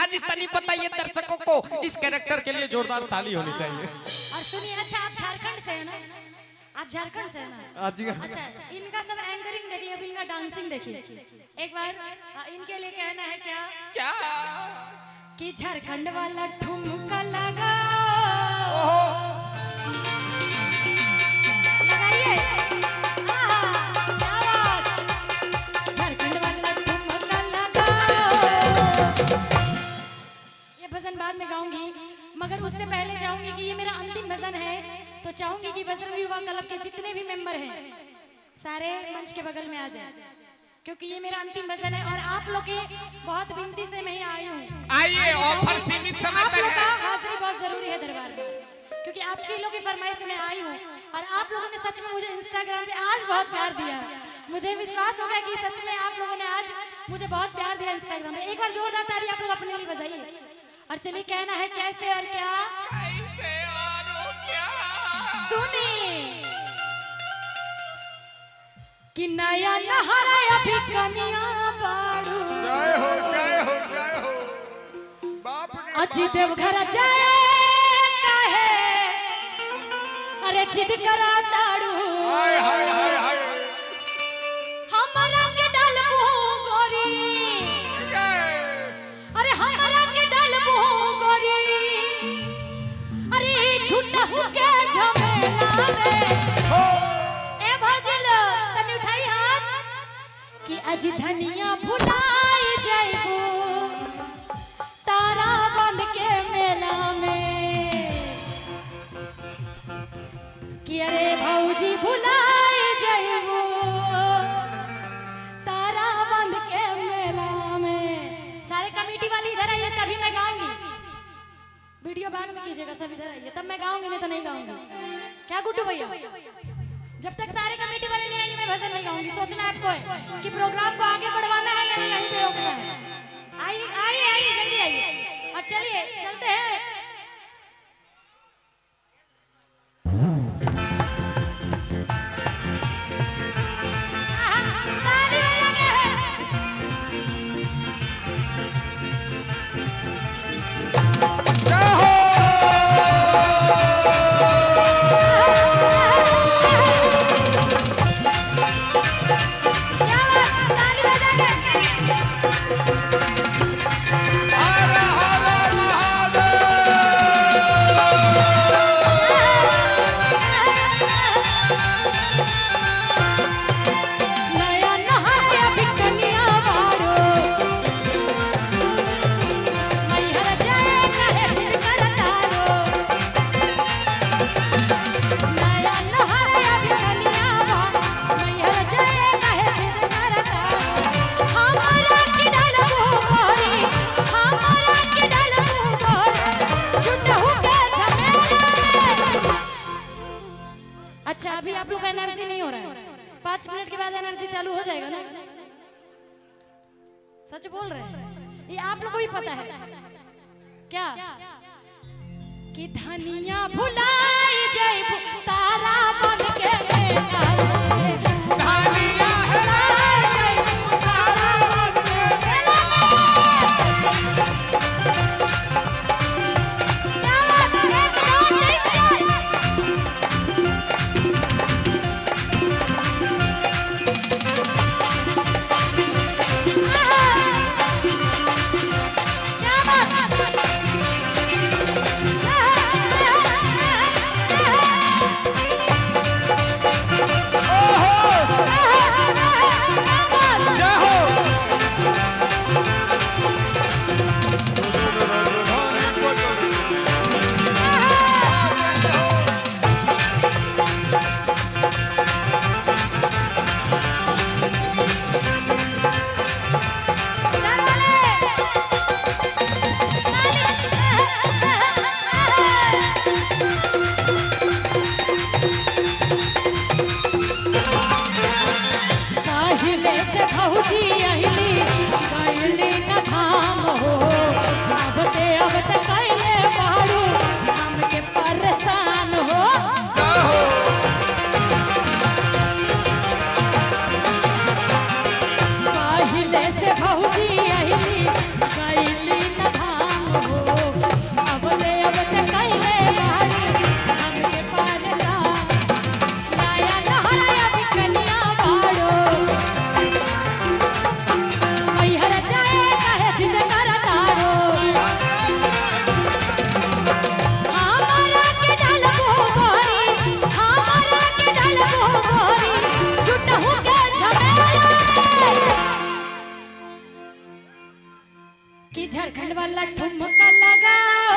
नेहा जी तनी बताइए दर्शकों को, इस कैरेक्टर के लिए जोरदार ताली होनी चाहिए। और सुनिए, अच्छा आप झारखंड से है ना? आप झारखंड से है ना? हाँ जी। अच्छा, इनका सब एंकरिंग देख लिया, अब इनका डांसिंग देखिए एक बार। इनके लिए कहना है क्या क्या कि झारखंड वाला ठुमका लगा, लगाइए। आहा, क्या बात। झारखंड वाला ठुमका लगाओ। ये भजन बाद में गाऊंगी, मगर उससे पहले चाहूंगी कि ये मेरा अंतिम भजन है, तो चाहूंगी कि बजरंग युवा क्लब के जितने भी मेंबर हैं सारे मंच के बगल में आ जाएं, क्योंकि ये मेरा अंतिम भजन है और आप लोग के बहुत विनती से मैं यहाँ आई हूँ। आइए, ऑफर सीमित समय आप तक लोग का है। हाजिरी बहुत जरूरी है दरबार में, क्योंकि आपके लोग की फरमाइश से मैं आई हूँ और आप लोगों ने सच में मुझे इंस्टाग्राम पे आज बहुत प्यार दिया। मुझे विश्वास हो गया कि सच में आप लोगों ने आज मुझे बहुत प्यार दिया इंस्टाग्राम पे। एक बार जोरदार ताली आप लोग अपने लिए बजाइए। और चलिए, कहना है कैसे और क्या। कैसे और क्या। सुनी कि नया नहरा अभी कनिया बाड़ू, जय हो जय हो जय हो बाप रे। अजी देवघर जाए काहे, अरे जिद करा ताड़ू। हाय हाय हाय हाय। हमरा के डलबू गोरी, अरे हमरा के डलबू गोरी, अरे झूठा के झमेला में। ए भजल तनी उठाई हाथ कि अज धनिया भुलाई जाइबू तारा बंद के मेला में, कि अरे भौजी भुलाई जाइबू तारा बंद के मेला में। सारे कमेटी वाले इधर आइए तभी मैं गाऊंगी। वीडियो बाद में कीजिएगा, सब इधर आइए तब मैं गाऊंगी, नहीं तो नहीं गाऊंगी। क्या गुड्डू भैया, जब तक सारे कमेटी वाले नहीं आएंगे मैं भजन नहीं गाऊंगी। सोचना आपको है कि प्रोग्राम को आगे बढ़वाना है या यहीं पे रोकना है। आइए आइए आइए, जल्दी आइए। और चलिए चलते हैं। ताली बजा के। जय हो। क्या बात, ताली बजा के। हर हर महादेव। नया नहा के अभी कनिया बाड़ो, मैहर जाए काहे जिद करतारो। नया नहा के अभी कनिया बाड़ो, मैहर जाए काहे जिद करतारो। हमरा के डलबू गोरी, हमरा के डलबू गोरी, झूठहू के झमेला में। अच्छा, अभी आप लोग का एनर्जी नहीं हो रहा है, 5 मिनट के बाद एनर्जी चालू हो जाएगा ना? सच बोल रहे हैं, ये आप लोग को भी पता है क्या कि धनिया भुलाई जाइबू तारा बन के मेला में। धनिया भुलाई जाइबू तारा बन के मेला में। क्या बात है, एक, दो, तीन, चार। क्या बात। ओहो। झारखंड वाला ठुमका लगाओ,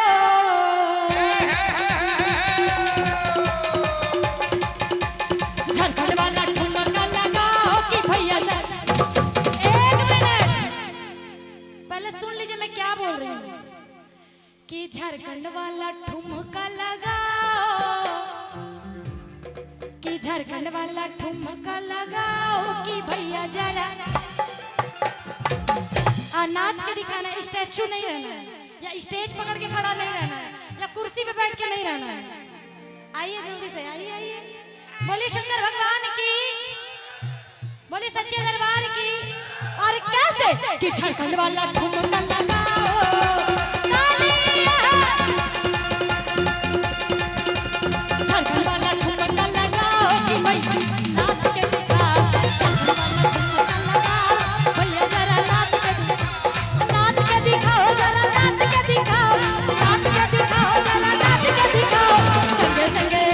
झारखंड वाला ठुमका लगाओ कि भैया सर। एक मिनट पहले सुन लीजिए मैं क्या बोल रही हूँ कि झारखंड वाला ठुमका लगाओ, कि झारखंड वाला ठुमका लगाओ कि भैया जरा नाच के दिखाना है, स्टैचू नहीं रहना है, या स्टेज पकड़ के खड़ा नहीं रहना है, या कुर्सी पे बैठ के नहीं रहना है। आइए जल्दी से, आइए आइए। बोलिए शंकर भगवान की, बोलिए सच्चे दरबार की। और कैसे कि झारखंड वाला ठुमका लगाओ, तालियां। झारखंड वाला ठुमका लगाओ कि भैया नाच के दिखाओ। झारखंड वाला ठुमका लगाओ भैया जरा नाच के दिखाओ, नाच के दिखाओ जरा, नाच के दिखाओ, नाच के दिखाओ जरा, नाच के दिखाओ। संगे संगे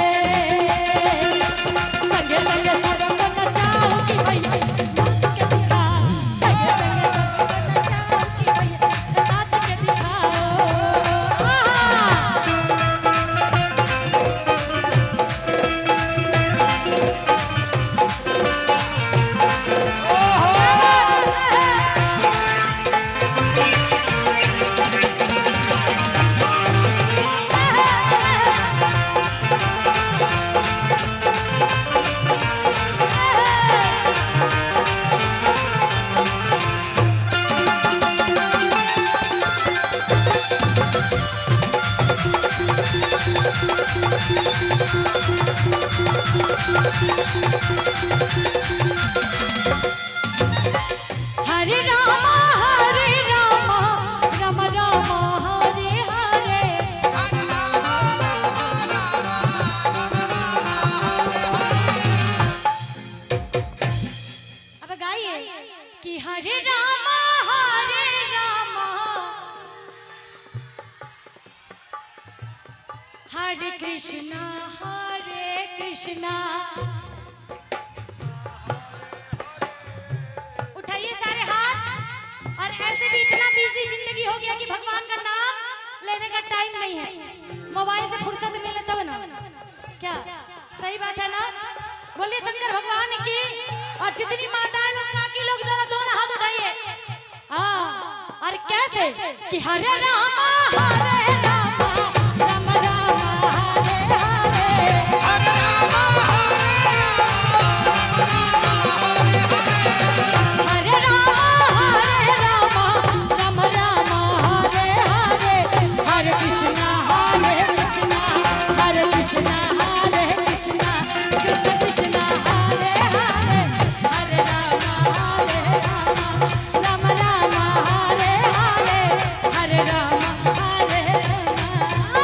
संगे संगे सबको नचाओ कि भैया नाच के दिखाओ। संगे संगे सबको नचाओ कि भैया नाच के दिखाओ। हरे रामा हरे रामा राम रामा हरे हरे। अब गाइए कि हरे रामा हरे रामा हरे कृष्णा हरे कृष्णा। उठाइए सारे हाथ। और ऐसे भी इतना बिजी जिंदगी हो गया कि भगवान का नाम लेने का टाइम नहीं है। मोबाइल से फुर्सत मिले तब ना, क्या सही बात है ना? बोलिए शंकर भगवान की। और जितनी माताएं लोग, काकी लोग, जरा दोनों हाथ उठाइए। हाँ, और कैसे कि हरे रामा हरे रामा राम रामा हरे हरे। हरे रामा हरे रामा हरे रामा राम रामा हरे हरे। हरे कृष्णा हरे कृष्णा हरे कृष्णा हरे कृष्णा कृष्ण कृष्णा हरे हरे। हरे रामा हरे रामा राम रामा हरे हरे। हरे रामा हरे रामा।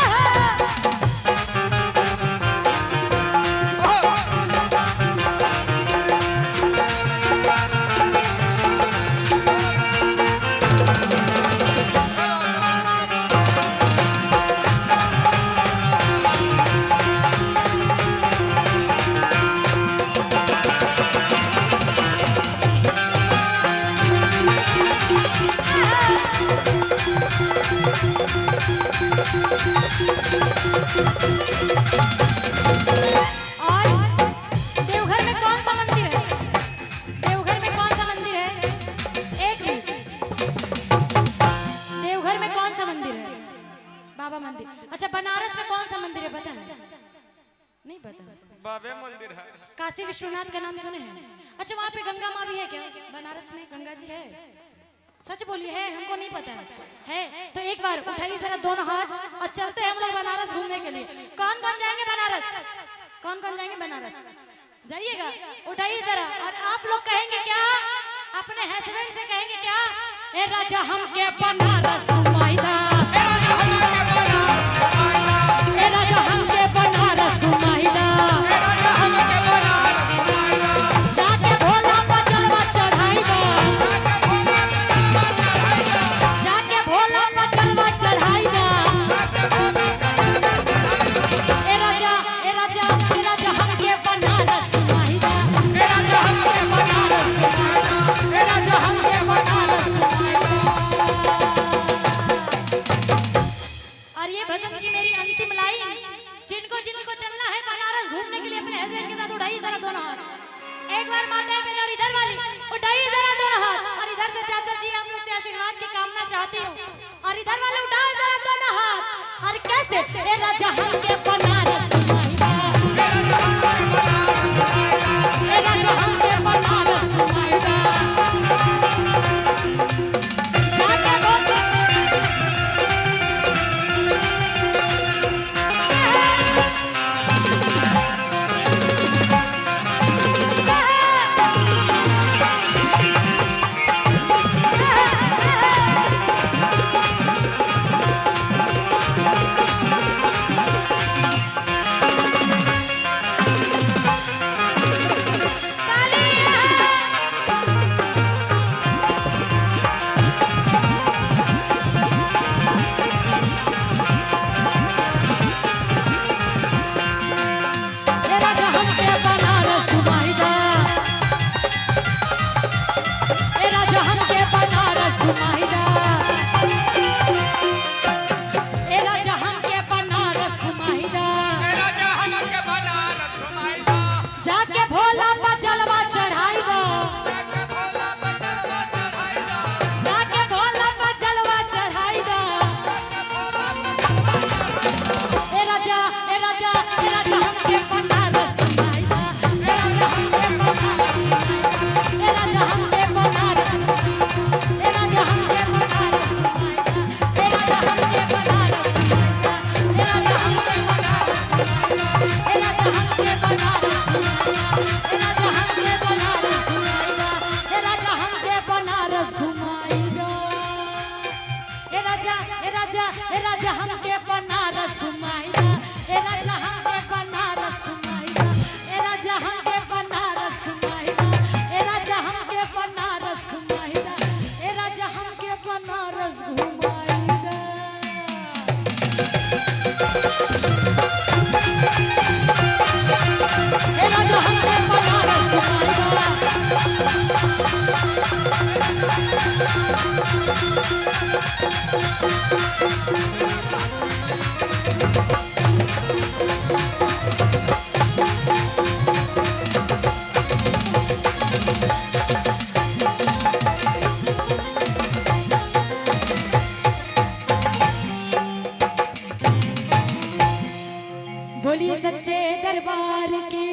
और देवघर में कौन सा मंदिर है? देवघर में कौन सा मंदिर है? एक मिनट, देवघर में कौन सा मंदिर है? बाबा मंदिर। अच्छा, बनारस में कौन सा मंदिर है पता है? नहीं पता। बाबे मंदिर है। काशी विश्वनाथ का नाम सुने हैं? अच्छा, वहाँ पे गंगा माँ भी है क्या? बनारस में गंगा जी है? सच बोलिए, है? हमको नहीं पता है। तो एक बार उठाइए जरा दोनों हाथ और चलते हैं हम लोग बनारस घूमने के लिए। कौन कौन जाएंगे बनारस? कौन कौन जाएंगे बनारस? जाइएगा, उठाइए जरा। और आप लोग कहेंगे क्या? अपने हस्बैंड से कहेंगे क्या? ए राजा हमके बनारस घुमाईदा, ए राजा हमके बनारस घुमाईदा, जाके भोला पर जलवा चढ़ाईदा, जाके भोला पर जलवा चढ़ाईदा। ए राजा, ए राजा, ए राजा हमके बनारस घुमाईदा, ए राजा हमके बनारस घुमाईदा, ए राजा हमके बनारस घुमाईदा। कैसे? ए राजा हमके बनारस घुमाई दा। ए राजा हमके बनारस घुमाई दा। जाके बोल ए राजा हमके बनारस घुमाई दा। ए राजा हमके बनारस घुमाई दा। ए राजा हमके बनारस घुमाई दा। राजा हमके बनारस घुमाई दा। जाके भोला पर जलवा चढ़ाई दा। जाके भोला पर जलवा चढ़ाई दा। जाके भोला पर जलवा चढ़ाई दा। ए राजा, ए राजा, ए राजा हमके बनारस घुमाई दा। ए राजा हमके बनारस घुमाई दा। ए राजा हमके बनारस घुमाई दा। ए राजा हमके बनारस घुमाई दा। ए राजा हमके बनारस घुमाई दा। ए राजा हमके बनारस घुमाई दा। ए राजा हमके बनारस घुमाई दा। ए राजा हमके बनारस घुमाई दा। ए राजा हमके बनारस घुमाई दा। ए राजा, ए राजा, ए राजा हमके बनारस घुमाई दा। ए राजा हमके बनारस घुमाई दा। ए राजा हमके बनारस घुमाई दा। ए राजा हमके बनारस घुमाई दा। ए राजा हमके बनारस घुमाई दा। ए राजा हमके बनारस घुमाई दा। बोलिए सच्चे दरबार की।